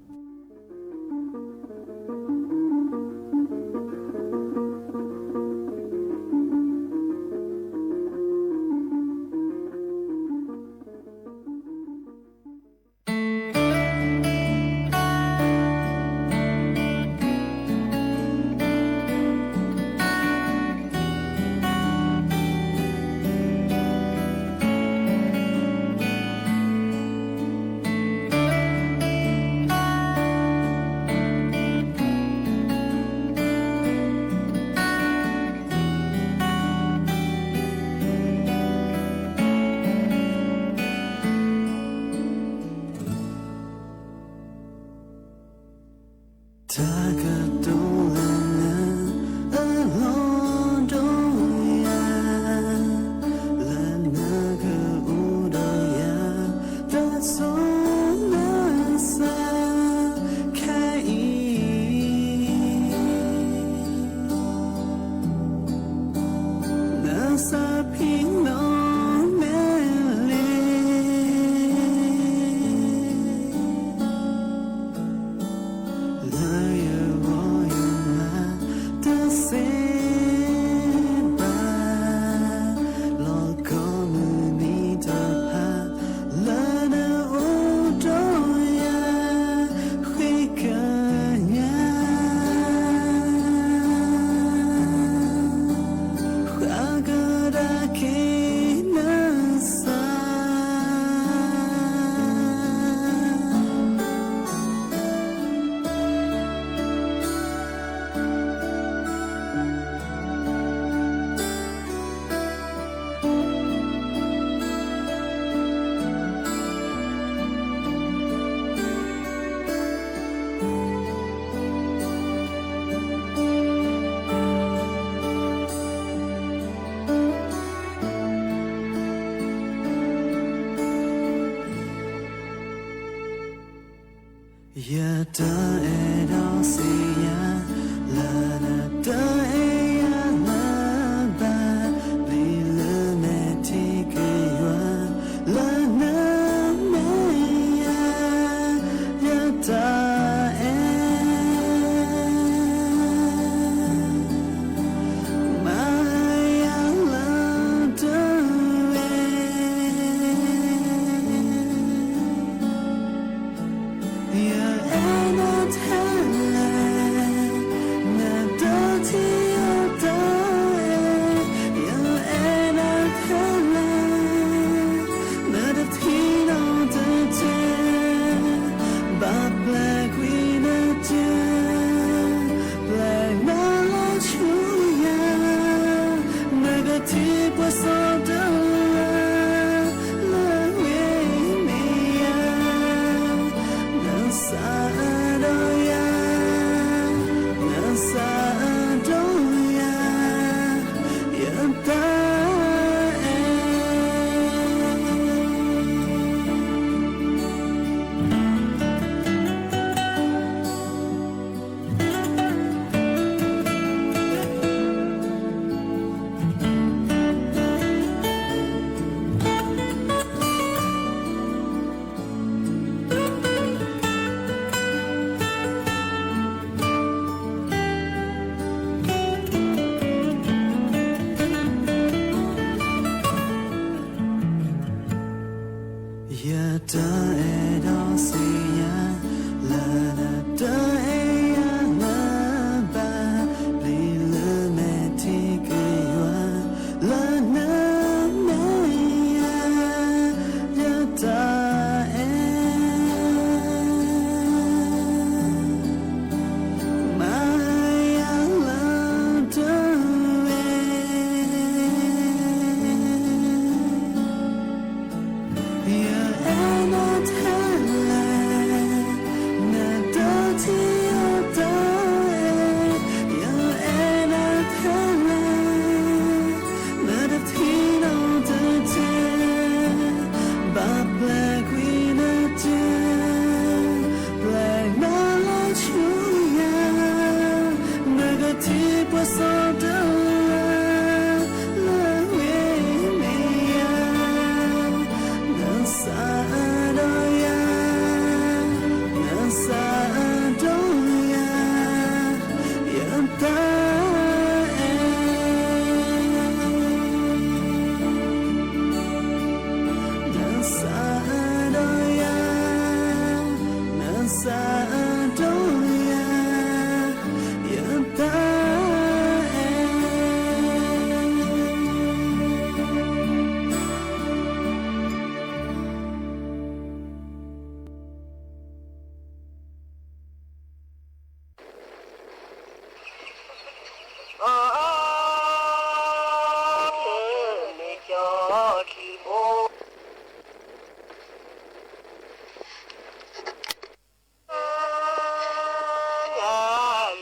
တၢ်ကတိၤလၢအလီၢ်ဒိၣ်ယၤ, လၢနကအိၣ်ဒီးယၤ တစိၤလၢစးခါအံၤ, နသးဖံးနီၣ်နဲလံ လၢယဂီၢ်ယမၤတသ့ဘၣ်, လီၤကီမုၢ်နံၤတဖၣ် လၢနအိၣ်ဒီးယၤ ဃ့ကညး ဃၣ်ကဒါက့ၤနသး. ယတအဲၣ်ဒိးသ့ၣ်ညါ လၢနတအဲၣ်ယၤလၢၤဘၣ်, လံာ်လၢမဲာ်ထံကယွၤ လၢနမ့ၢ်ယၤ ယတၢ်အဲၣ် မၤယၤလၢတဝဲ ယအဲၣ်နၤထဲလဲၣ် နတ ယတအဲၣ်ဒိးစံးယၤ လၢနတအဲၣ်ယၤလၢၤဘၣ်, ပျံၤလၢမဲာ်ထံက့ၤယွၤ လၢနမဲာ်ညါ ယတအဲၣ် မၤယၤလၢတဝဲ ယအဲၣ်နၤထဲလဲၣ်, နတထံၣ်ယတၢ်အဲၣ်, ယအဲၣ်နၤထဲလဲၣ်, နတထံၣ်နီတစဲး, ဘၣ်ပျဲကွံာ်နတၢ် ပျဲနၤလၢဆူယၤ, နကထံၣ်ပှၤစီတၢ်လၢ လၢဝ့ၢ်မဲာ်ညါ, နစးအါဒီးယၤ, နစးအါဒီးယၤ, ယတၢ်အဲၣ် နစးအါဒီးယၤ, နစးအါဒီးယၤ, ယတၢ်အဲၣ် အီၣ်တၢ်န့ၣ်ကၠီထံဘိဘၣ်, အီၣ်တၢ်န့ၣ်ကၠီထံဘိ, ကၠီမ့ၢ်သ့ၣ်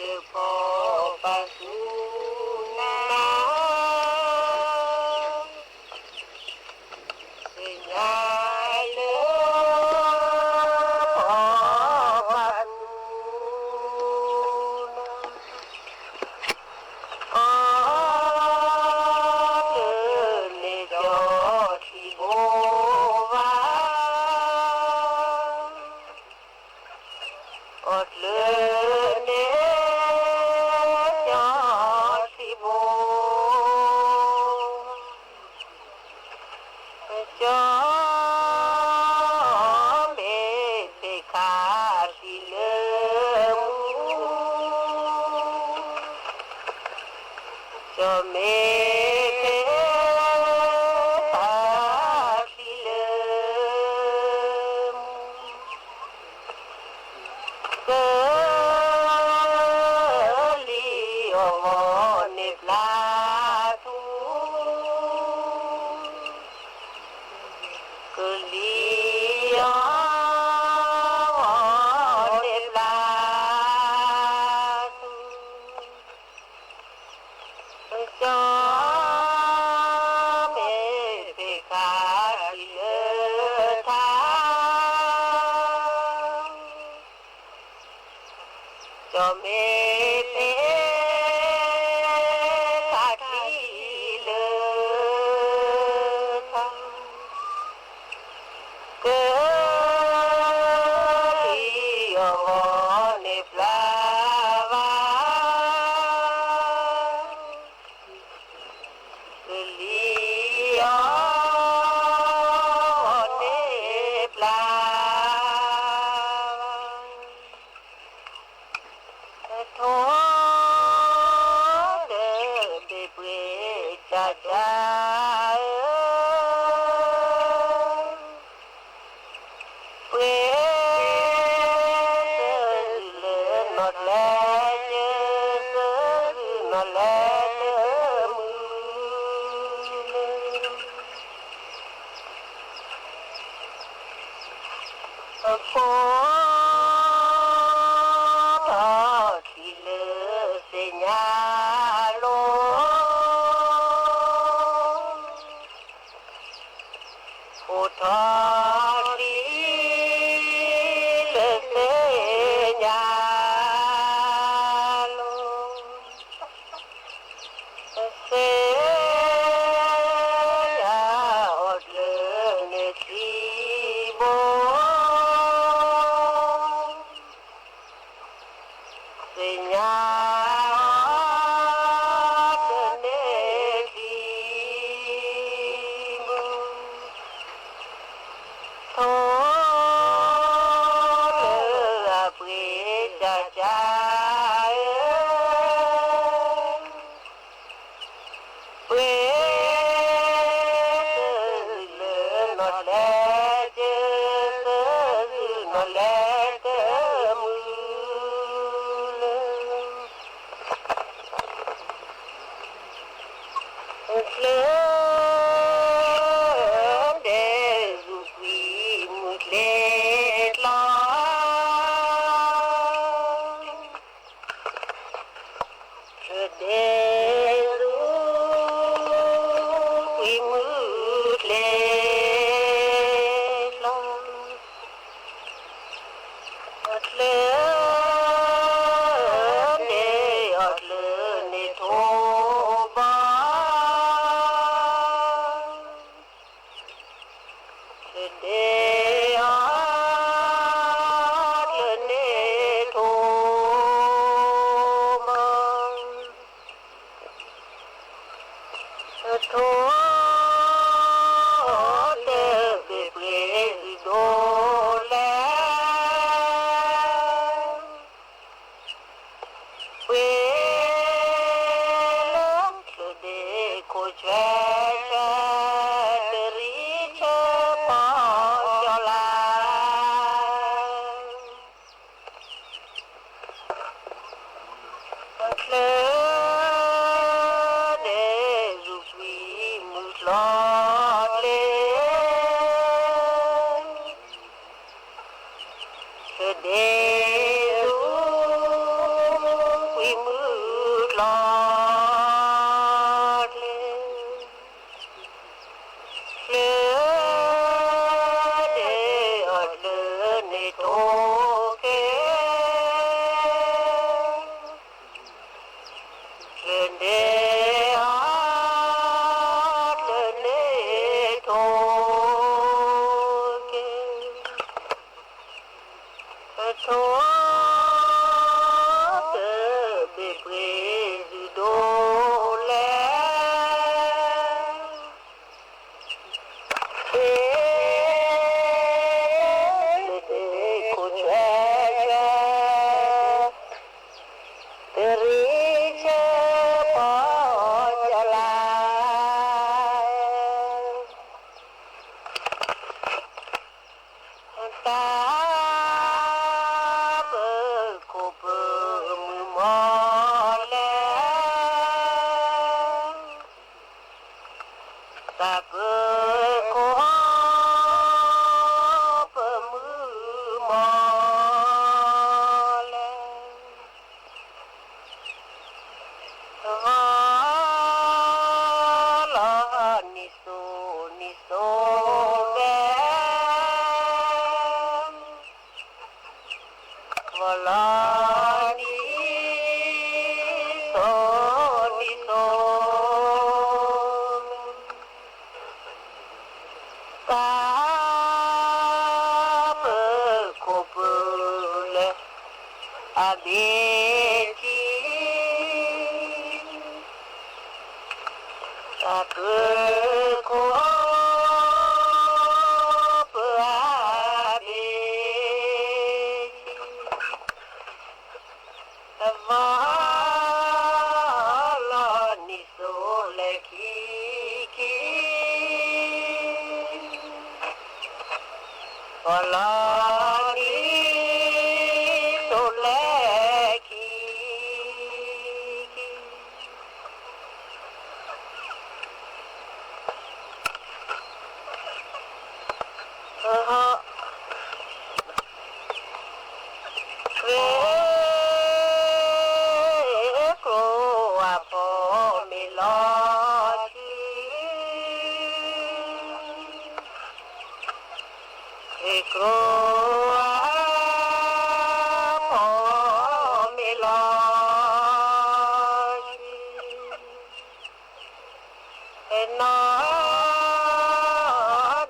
ခါထံလၢမူ ကၠီမ့ၢ်သ့ၣ်ခါထံလၢမူ, ကလံၤအီၣ်ဂီၤန့ၢ်ပျၢ်ထူ ကလံၤအီၣ်ဂီၤန့ၢ်ပျၢ်ထူ, ကၠီမ့ၢ်သ့ၣ်ခါထံလၢထါ ကၠီမ့ၢ်သ့ၣ်ခါထံလၢထါ, ကလံၤအီၣ်ဂီၤန့ၢ်ပျၢ်ဘၣ် ကလံၤအီၣ်ဂီၤန့ၢ်ပျၢ်ဘၣ်, ထိၣ်တဘ့ၣ်ပှ့ၤကၠၢ်ကၠၢ်ဧၢ, ပှ့ၤတဂ့ၤလၢနီၢ်ကျဲ, တဂ့ၤနီၢ်ကျဲတမုာ်လၢ အဖိထီၣ်ထံလၢသ့ၣ်ညါလိၤ, ဖိထီၣ်ထံလၢသ့ၣ်ညါလိၤ, သ့ၣ်ညါအီၣ်တၢ်န့ၢ်ထံဘိ သ့ၣ်ညါအီၣ်တၢ်န့ၢ်ထံဘိ, နီၢ်လဲၤကၢၤသၢသုး နီၢ်လဲၤကၢၤမုၢ်လၢ ချၢဒဲး ရူၢ်ကွံာ်မုၢ်ကျဲၤကျီ ချၢဒဲး ရူၢ်ကွံာ်မုၢ်ကျဲၤ လီၤ ချၢဒဲး အီၣ်ချၢန့ၣ် ထိးဘၣ် ချၢဒဲး အီၣ်ချၢန့ၣ် ထိးဘၣ် ထိး တဘ့ၣ်ပှ့ၤ ဒုၣ်ဒိၣ်လဲၣ် ပှ့ၤလၢ ချၢဒဲးခိၣ်ဆွဲဆွဲ တရံးဆၢပီၢ်ကၠီၤလၤ ချၢဒဲး ရူၢ်ကွံာ်မုၢ်ကျီၤကျဲၤ ချၢဒဲး ရူၢ်ကွံာ်မုၢ်ကျီၤကျဲၤ ချၢဒဲး အီၣ်ချၢန့ၣ် ထိးကဲ ချၢဒဲး အီၣ်ချၢန့ၣ် ထိးကဲ ထိး တဘ့ၣ်ပှ့ၤ ဒုၣ်ဒိၣ်လဲၣ် ပှ့ၤလၢ ချၢဒဲးခိၣ်ဆွဲဆွဲ တရံးဆၢပီၢ်ကၠီၤလၤ တၢ်ပၢၢ်ခိၣ်ပၢၢ်မုၢ်မီၢ်လဲၣ် တၢ်ပၢၢ်ခိၣ် ပၢၢ်မုၢ်မီၢ်လဲၣ် ဂီၤလီၤနံၤစိၤ နံၤစိၤမဲ ဂီၤလီၤနံၤစိၤ နံၤစိၤ တၢ်ပၢၢ်ခိၣ်ပၢၢ်လၢ အဘ့ၣ်ထံ တၢ်ပၢၢ်ခိၣ် ပၢၢ်အဘ့ၣ်ထံ ဂီၤလီၤနံၤစိၤလဲၤခံခံ ဂီၤလီၤနံၤစိၤလဲၤခံခံ ဃ့ကျိအဖီမ့ၤလီၤဆံ ဃ့ကျိအဖီမ့ၤလီၤဆံ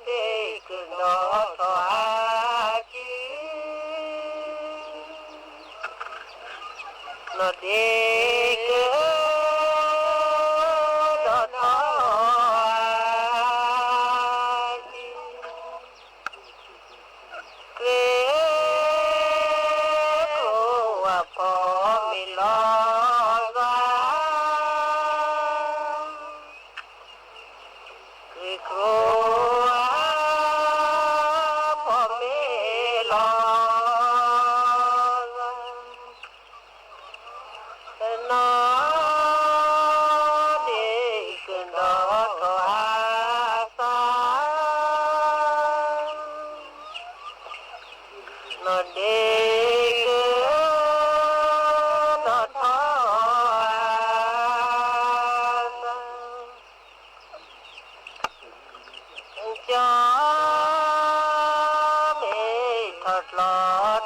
နီၢ်ဒ့ကၢၤဒီးထီၣ်အကံ နီၢ်ဒ့ကၢၤ ဒီးထီၣ်အကံ ဃ့ကျိအဖီမ့ၤလီၤဂာ် ဃ့ကျိအ နီၢ်ဒ့ကဒီးထီၣ်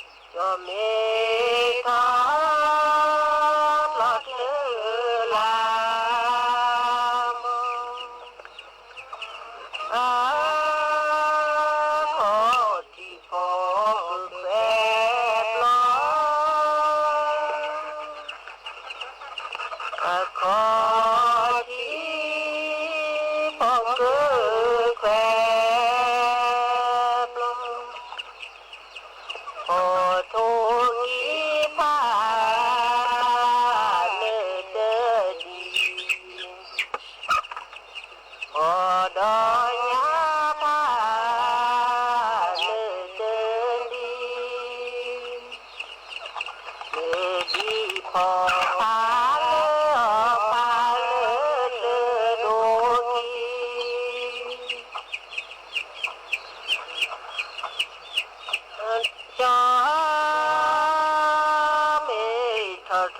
ဧါ, ကၠီမ့ၢ်ထီၣ်ကျီချုးလၢ်ဘီ, ကၠီမ့ၢ်ထီၣ်ကျီချုးလၢ်ဘီ, အခီၣ်ထံးဖီခိၣ်ခွဲးဘျီ, အခီၣ်ထံးဖီခိၣ်ခွဲးဘျီ, ဖီထိၣ်ကံဖးနၢၤတဒံး, ဖီဒီးညါဖးနၢၤတဒံး, န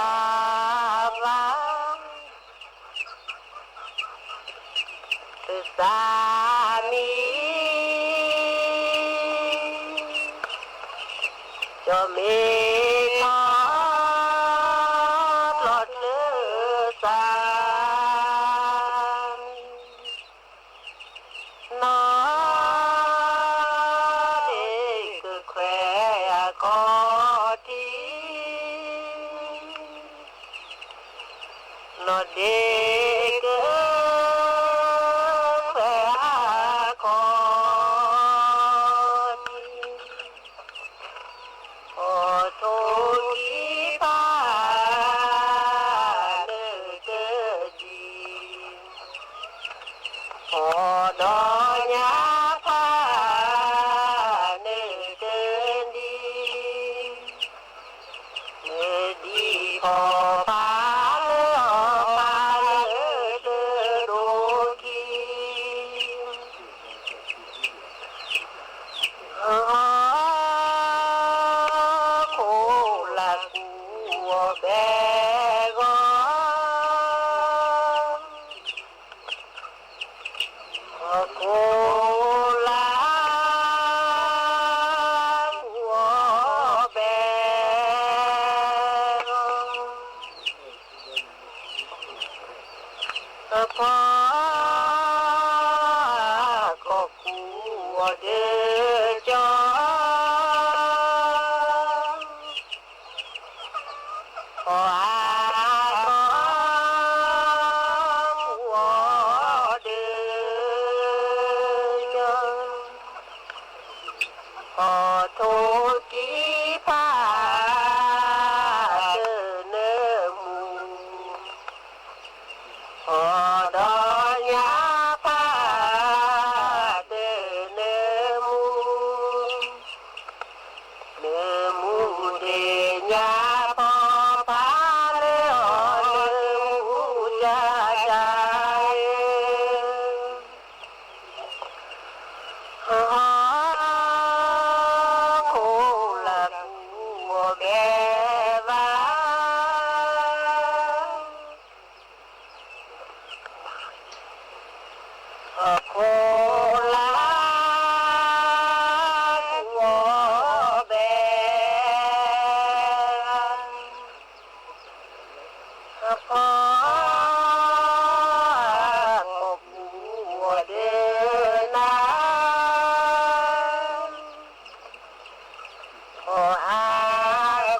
ဒံးဖီဖးလၢအီၤဖးလၢတဒိၣ်ခံ ကၠီမ့ၢ်ထီၣ်ကျီချုးလၢ်ဘီ, သးမံ, ကၠီမ့ၢ်ထီၣ်ကျီချုးသးမံ, နီၢ်ဒ့ကခွဲးအခီၣ်ထံး, နီၢ်ဒ့ကခွဲးအခီၣ်ထံး, ဖီထိၣ်ကံဖးနၢၤတဒံး, ဖီဒီးညါဖးနၢၤတဒံး, နဒံးဖီဖးလၢအီၤဖးလၢတဒိၣ်ခံ ဟီၣ်ခိၣ်လာ်ကူအီၤဘဲဂီၤ, ဟီၣ်ခိၣ်လာ်ကူအီၤဘဲဂီၤ, အဖီခိၣ်ကူအီၤဒၢကၠီ, ဟီၣ်အါကီၢ်ကူအီၤဒၢကၠီ, ဟီၣ်ထိၣ်ကံဖးဒၢနၢမူ, ဟီၣ်ဒီးညါဖးဒၢနၢမူ, နၢမူဒ့ညါဖီဖးလၢအီၤနၢမူကၢ်ကၢ်, ဟီၣ်ခိၣ်လာ်ကူအီၤဘဲဘၣ်, ဟီၣ်ခိၣ်လာ်ကူအီၤဘဲဘၣ်, အဖီခိၣ်ကူအီၤဒၢနၤ, ဟီၣ်အါ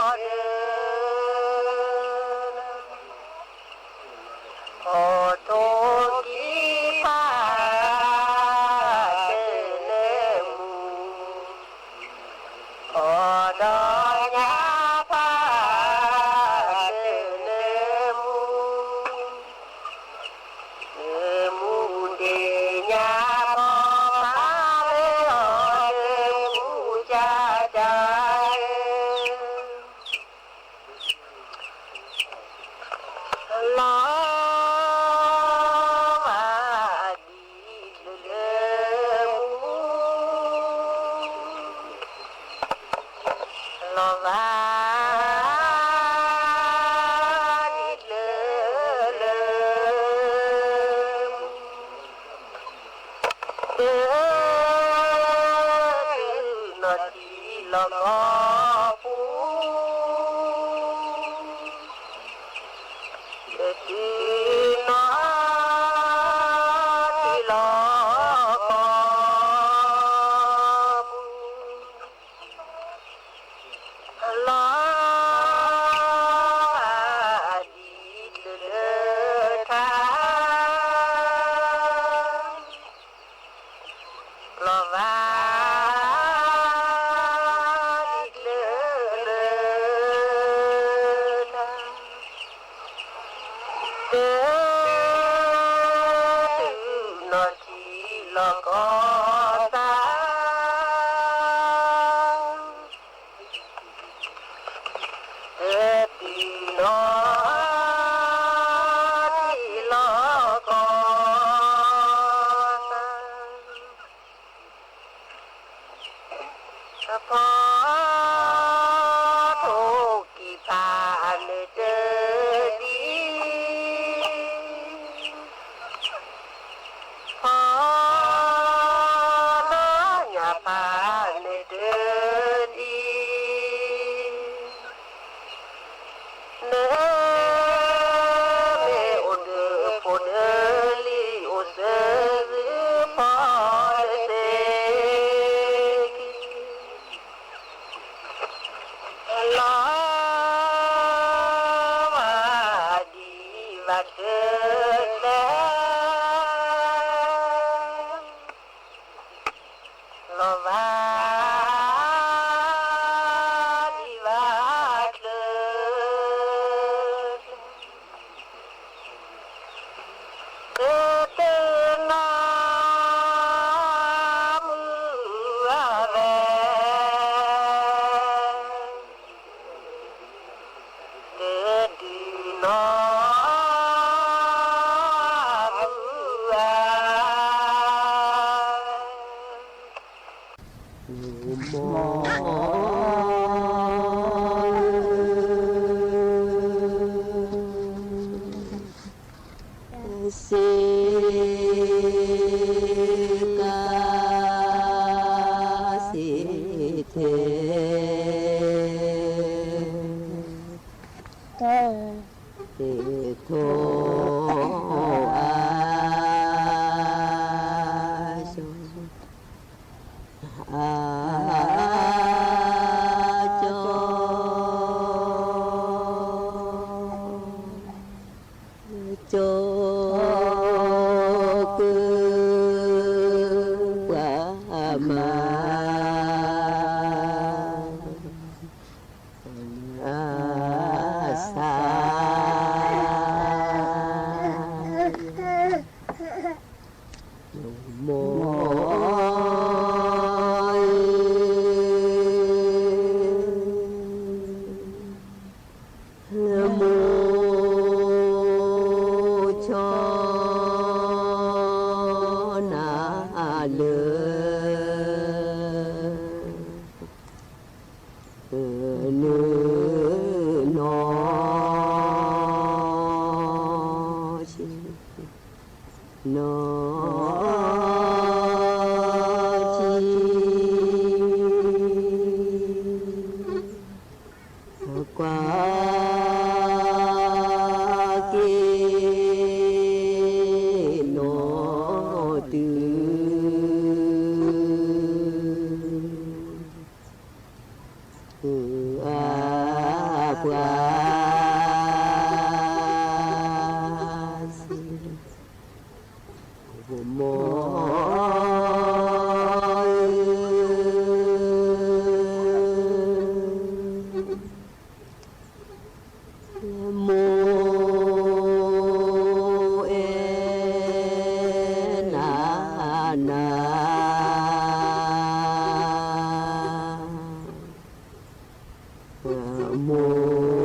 ကီၢ်ကူအီၤဒၢနၤ, ဟီၣ်ထိၣ်ကံဖးဒၢနၢမူ, ဟီၣ်ဒီးညါဖး လီၤဘၣ်ဒ်လၢလၢ တတုၤနီၢ်ထံလီၢ်ကီၢ်ပူၤ, တတုၤနီၢ်ထံလီၢ်ကီၢ်ပူၤ လီၤဘၣ်ဒ်လၢလၢထါ, လီၤဘၣ်ဒ်လၢလၢထါ, တတုၤနီၢ်ထံလီၢ်ကီၢ်သး တတုၤနီၢ်ထံလီၢ်ကီၢ်သး, ဖီထိၣ်ကံၤဖးန့ၣ်တဒ် ဖီလီၤညၣ်ဖးန့ၣ်တဒ်, နမ့ၢ်အိၣ်ဒီးဖိဒီးလံၤအိၣ်စၢၤသုဖီလၢစ့ခံ လီၤဘၣ်ဒံးဘၣ်တၢ်ကျဲ, လီၤဘၣ်ဒံးဘၣ်တၢ်ကျဲ, တတုၤနီၢ်မုၢ်အဝဲ တတုၤနီၢ် မုၢ်အါ မီၢ် စ့ကၤ စ့ထဲ စ့ထိၣ် အါ ကၠီ အါ ကၠီ ကၠီ ကု ပှၤမၤ အါ စါ မီၢ် မိၢ် ဆီ နၤလၢ နုၢ် နီၢ် ဆံ နီၢ် ဆံ ကွၢ်က့ၤ နီၢ်တုၤ အါ ပှၤ မီၢ် မိၢ် အဲၣ် နၤ နၤ မိၢ်